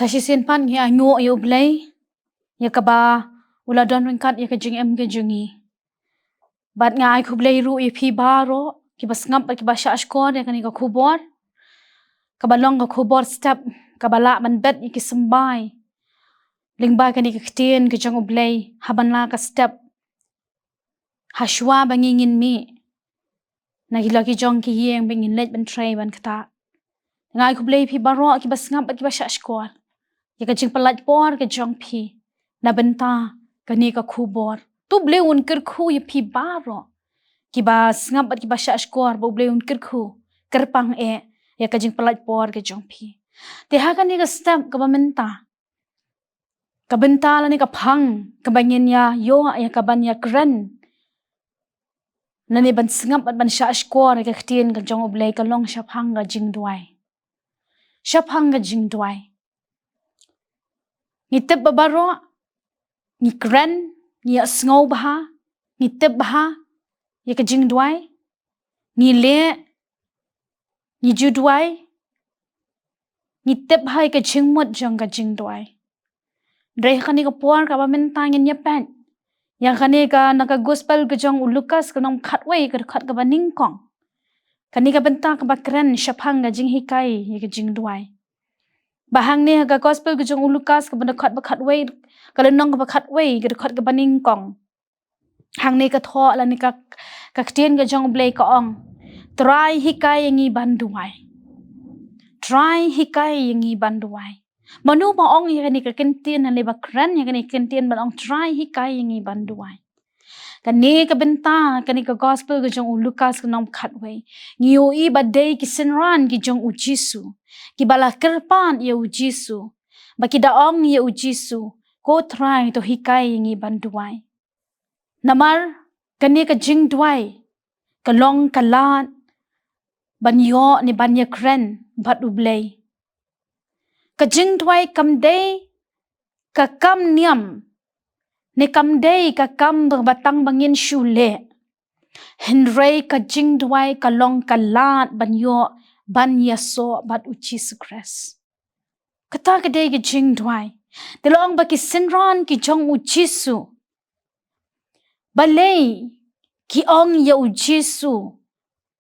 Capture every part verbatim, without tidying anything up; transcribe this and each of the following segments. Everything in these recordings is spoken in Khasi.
Shisien pat ngi ai nguh ïa U Blei ïa kaba u la don ryngkat ïa ka jingim ka jong ngi. Bad nga ai khublei ruh ïa phi baroh kiba sngap bad kiba shahshkor ïa kane ka khubor, kaba long ka khubor step kaba lah ban bet ïa ki symbai lyngba kane ka ktien ka jong U Blei ha ban la ka step ha shuwa ba ngi ngin mih na ki la ki jong ki ïing ba ngin leit ban trei ban ktah. Nga ai khublei phi baroh kiba sngap bad kiba shahshkor ïa ka jingpynlait por ka jong phi na bynta kane ka khubor. To U Blei un kyrkhu ïa phi baroh kiba sngap bad kiba shahshkor, ba U Blei un kyrkhu kyrpang eh ïa ka jingpynlait por ka jong phi. Te ha kane ka step kaba mynta, ka bynta lane ka phang kaba ngin ïa ïoh ïa ka ban ïa kren lane ban sngap bad ban shahshkor ïa ka ktien ka jong U Blei ka long shaphang ka jingduwai. Shaphang ka jingduwai. Ngi tip ba baroh ngi kren, ngi ïa sngew bha, ngi tip bha ïa ka jingduwai, ngi leh, ngi ju duwai, ngi tip bha ïa ka jingmut jong ka jingduwai. Hynrei ha kane ka por kaba mynta ngin ïa peit ïa kane ka na ka gospel ka jong u Lukas ka lynnong khatwei ka dkhot kaba nyngkong. Kane ka bynta kaba kren shaphang ka jinghikai ïa ka jingduwai. Ba hangne ha ka gospel ka jong u Lukas kaba dkhot ba khatwei, ka lynnong kaba khatwei ka dkhot kaba nyngkong. Hangne ka thoh lane ka, ka ktien ka jong U Blei ka ong, Trai hikai ïa ngi ban duwai. Trai hikai ïa ngi ban duwai. Mano ba ong ïa kane ka ktien lane ba kren ïa kane ka ktien ban ong Trai hikai ïa ngi ban duwai? Kane ka bynta, kane ka gospel ka jong u Lukas ka lynnong khatwei, ngi ïohi ba dei ki synran ki jong u Jisu kiba la kyrpad ïa u Jisu, ba ki da ong ïa u Jisu, Ko Trai, to hikai ïa ngi ban duwai. Namar kane ka jingduwai ka long ka lad ban ïoh ne ban ïa kren bad U Blei. Ka jingduwai kam dei ka kam niam ne kam dei ka kam ba tang ba ngin shu leh. Hynrei ka jingduwai ka long ka lad ban ïoh ban ïasoh bad u Jisu Khrist. Kata ka dei ka jingduwai. Te long ba ki synran ki jong u Jisu, balei ki ong ïa u Jisu,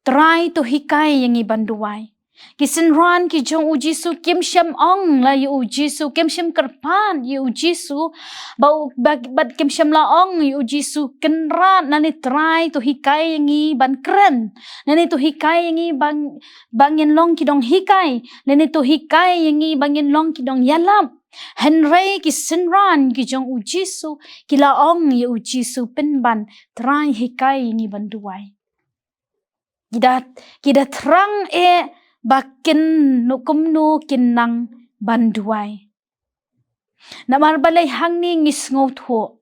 Trai, to hikai ïa ngi ban duwai? Ki synran ki jong u Jisu kim shym ong la ïa u Jisu, kim shym kyrpad ïa u Jisu, ba u, ba, bad kim shym la ong ïa u Jisu, Kynrad, lane Trai, to hikai ïa ngi ban kren, lane to hikai ïa ngi ban, ba ngin long ki nonghikai, lane to hikai ïa ngi ba ngin long ki nongïalap. Hynrei ki synran ki jong u Jisu ki la ong ïa u Jisu pynban, Trai, hikai ïa ngi ban duwai. Ki da, ki da thrang eh ba kin, no, kumno kin nang ban duwai. Namar balei hangne ngi sngewthuh,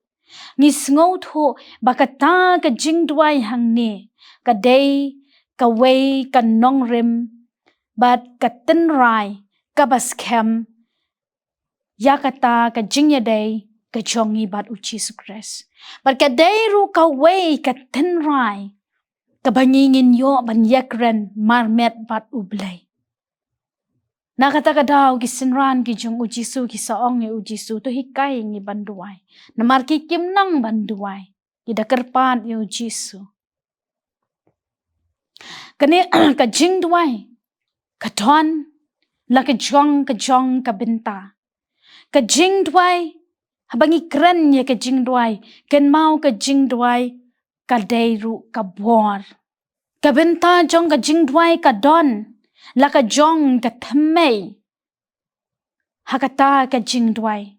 ngi sngewthuh ba kata ka jingduwai hangne ka dei kawei ka nongrim bad ka tynrai kaba skhem ïa kata ka jingïadei ka jong ngi bad u Jisu Khrist. Bad ka dei ruh kawei ka tynrai kaba ngi ngin ïoh ban ïa kren marmet bad U Blei. Na kata ka daw ki synran ki jong u Jisu ki sa ong ïa u Jisu, to hikai ïa ngi ban duwai. Namar ki kim nang ban duwai, ki da kyrpad ïa u Jisu. Kane ka jingduwai ka don la ka jong ka jong ka bynta. Ka jingduwai, haba ngi kren ïa ka jingduwai, kynmaw ka jingduwai ka dei ruh ka bor. Ka bynta jong ka jingduwai ka don la ka jong ka thymmei ha kata ka jingduwai.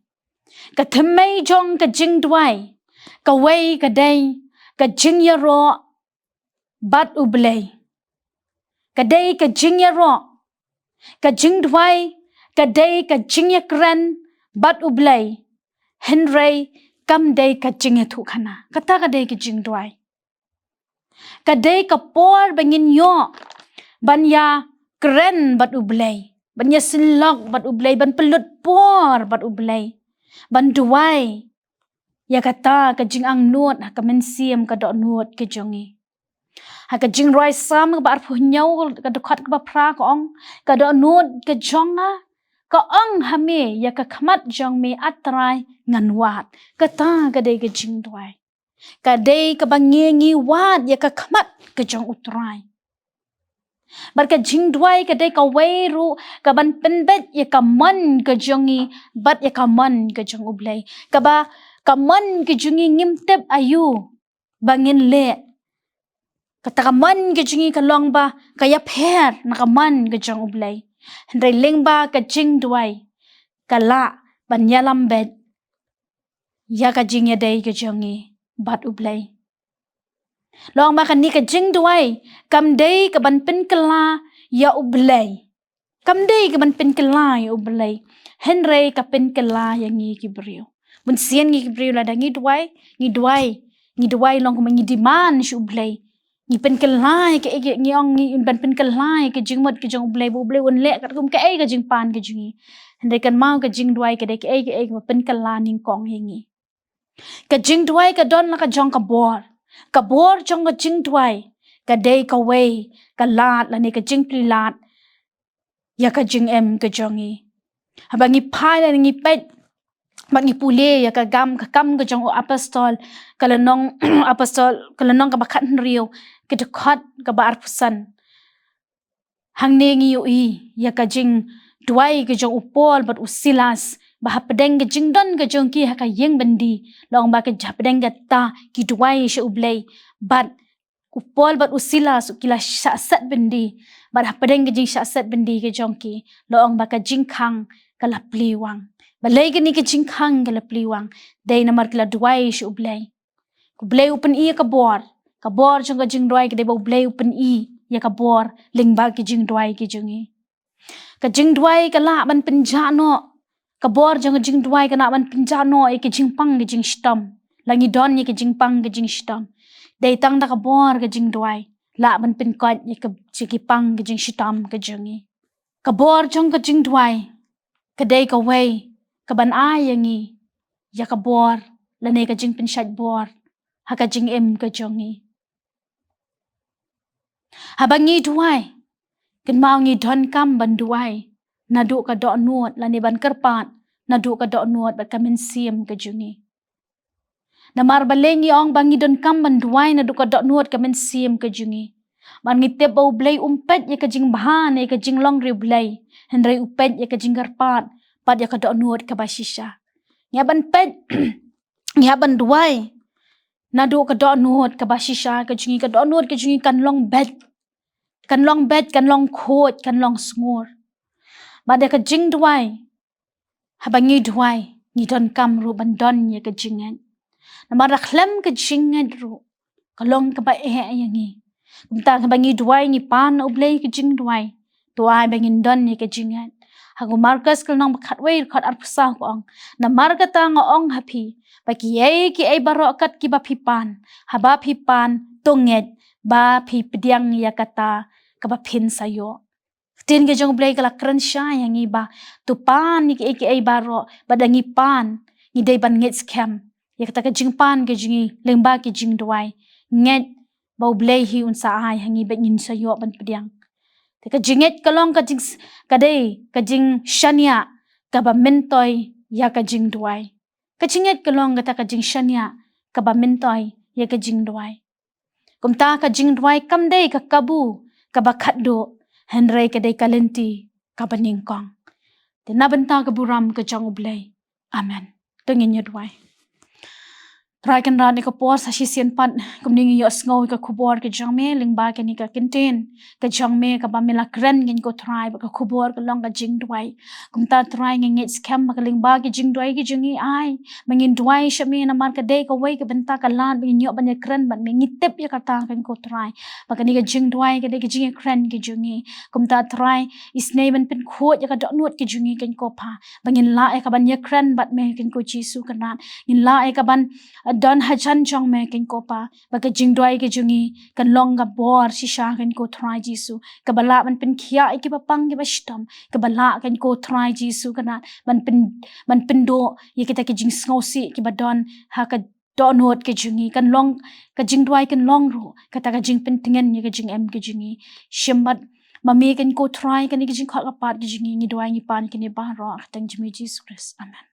Ka thymmei jong ka jingduwai kawei ka dei ka jingïaroh bad U Blei. Ka dei ka jingïaroh, ka jingduwai ka dei ka jingïakren bad U Blei. Hynrei kam dei ka jingïathuhkhana. Kata ka dei ka jingduwai. Ka dei ka por ba ngin ïoh ban ïa kren bad U Blei, ban ïa synlok bad U Blei, ban pynlut por bad U Blei, ban duwai ïa kata ka jingangnud ha ka mynsiem, ka dohnud ka jong ngi. Ha ka Jingrwai Salm kaba arphew hynñiew, ka dkhot kaba phra ka ong, ka dohnud ka jong nga ka ong ha me, ïa ka khmat jong me, A Trai, ngan wad. Kata ka dei ka jingduwai. Ka dei kaba ngi, ngi wad ïa ka khmat ka jong U Trai. Bad ka jingduwai ka dei kawei ruh kaban pynbeit ïa ka mon ka jong ngi bad ïa ka mon ka jong U Blei. Kaba ka mon ka jong ngi ngim tip aïu ba ngin leh. Kata ka mon ka jong ngi ka long ba ka ïapher na ka mon ka jong U Blei. Hynrei lyngba ka jingduwai ka lah ban ïalam beit ïa ka jingïadei ka jong ngi bad U Blei. Long ba kane ka jingduwai kam dei kaban pynkylla ïa U Blei. Kam dei kaban pynkylla ïa U Blei. Hynrei ka pynkylla ïa ngi ki briew. Bun sien ngi ki briew lada ngi duwai, ngi duwai, ngi duwai long kumba ngi demand sha U Blei. Ngi pynkylla ïa kaei, ngi ong ngi ban pynkylla ïa ka jingmut ka jong U Blei, ba U Blei un leh katkum kaei ka jingpan ka jong ngi. Hynrei kynmaw ka jingduwai ka dei kaei kaei kaba pynkylla nyngkong ïa ngi. Ka jingduwai ka don la ka jong ka bor. Ka bor jong ka jingduwai ka dei kawei ka lad lane ka jingplie lad ïa ka jingim ka jong ngi. Haba ngi phai lane ngi peit bad ngi pule ïa ka kam, ka kam ka jong u apostol, ka lynnong apostol, ka lynnong kaba khathynriew, ka dkhot kaba arphew san. Hangne ngi ïohi ïa ka jingduwai ka jong u Paul bad u Silas, ba hapdeng ka jingdon ka jong ki ha ka ïing byndi, long ba ka hapdeng kata ki duwai sha U Blei, bad u Paul bad u Silas ki la shah set byndi, bad hapdeng ka jingshah set byndi ka jong ki, long ba ka jingkhang ka la plie wang. Balei kane ka jingkhang ka la plie wang? Dei namar ki la duwai sha U Blei. Ka U Blei u pyni ïa ka bor. Ka bor jong ka jingduwai ka dei ba U Blei u pyni ïa ka bor lyngba ki jingduwai ki jong ngi. Ka jingduwai ka lah ban pynjah noh. Ka bor jong ka jingduwai ka lah ban pynjah noh ïa ka jingpang ka jingshitom. La ngi don ïa ka jingpang ka jingshitom. Dei tang da ka bor ka jingduwai lah ban pynkoit ïa ka jingpang ka jingshitom ka jong ngi. Ka bor jong ka jingduwai ka dei kawei kaban ai ïa ngi ïa ka bor lane ka jingpynshait bor ha ka jingim ka jong ngi. Haba ngi duwai, kynmaw ngi donkam ban duwai naduh ka dohnud lane ban kyrpad naduh ka dohnud bad ka mynsiem ka jong ngi. Namar balei ngi ong ba ngi donkam ban duwai naduh ka dohnud ka mynsiem ka jong ngi? Namar ngi tip ba U Blei um peit ïa ka jingbha ne ïa ka jinglong riewblei, hynrei u peit ïa ka jingkyrpad bad ïa ka dohnud kaba shisha. Ngi hap ban peit, ngi hap ban duwai naduh ka dohnud kaba shisha ka jong ngi, ka dohnud ka jong ngi kan long beit. Kan long beit, kan long khuid, kan long sngur. Bad ïa ka jingduwai, haba ngi duwai, ngi donkam ruh ban don ïa ka jingngeit. Namar da khlem ka jingngeit ruh ka long kaba eh ïa ngi. Kumta haba ngi duwai ngi pan na U Blei ka jingduwai, to ai ba ngin don ïa ka jingngeit. Ha u Markos ka lynnong ba khatwei dkhot arphew saw ka ong, namar kata nga ong ha phi ba kiei kiei baroh kat kiba phi pan, haba phi pan to ngeit ba phi pdiang ïa kata kaba phin sa ïoh. Ktien ka jong U Blei ka la kren shai ïa ngi ba to pan ïa kiei kiei baroh, bad da ngi pan ngi dei ban ngeit skhem ïa kata ka jingpan ka jong ngi lyngba ka jingduwai. Ngeit ba U Blei hi un sa ai ha ngi bad ngin sa ïoh ban pdiang. Te ka jingngeit ka long ka jing, ka dei ka jingshaniah kaba myntoi ïa ka jingduwai. Ka jingngeit ka long kata ka jingshaniah kaba myntoi ïa ka jingduwai. Kumta ka jingduwai kam dei ka kabu kaba khatduh, hynrei ka dei ka lynti kaba nyngkong. Te na bynta ka burom ka jong U Blei. Amen. To ngin ïa duwai. Trai Kynrad, ïa ka por sa shisien pat kumne ngi ïohsngew ïa ka khubor ka jong me lyngba kane ka ktien ka jong me kaba me la kren, ngin, ko Trai, ba ka khubor ka long ka jingduwai. Kumta Trai, ngi ngeit skhem ba ka lyngba ka jingduwai ka jong ngi, ai ba ngin duwai sha me, namar ka dei kawei ka bynta ka lad ba ngin ïoh ban ïakren bad me. Ngi tip ïa kata, ko Trai, ba kane ka jingduwai ka dei ka jingïakren ka jong ngi. Kumta Trai, isynei ban pynkhuid ïa ka dohnud ka jong ngi, ko Pa, ba ngin lah ïa ka ban ïakren bad me, ko Jisu Kynrad. Ngin lah ïa ka ban, eh, don hajan jong me, ko Pa, ba ka jingduwai ka jong ngi kan long ka bor shisha, ko Trai Jisu, kaba lah ban pynkhiah ïa kiba pang kiba shitom, kaba lah, ko Trai Jisu Kynrad, ban pyn, ban pynduh ïa kita ki jingsngewsih kiba don ha ka dohnud ka jong ngi. Kan long, ka jingduwai kan long ruh kata ka jingpyntngen ïa ka jingim ka jong ngi. Shim bad Ma me kan ko Trai, kane ka jingkhot ka pat ka jong ngi, ngi duwai ngi pan kane baroh ha ka kyrteng jong u Jisu Khrist. Amen.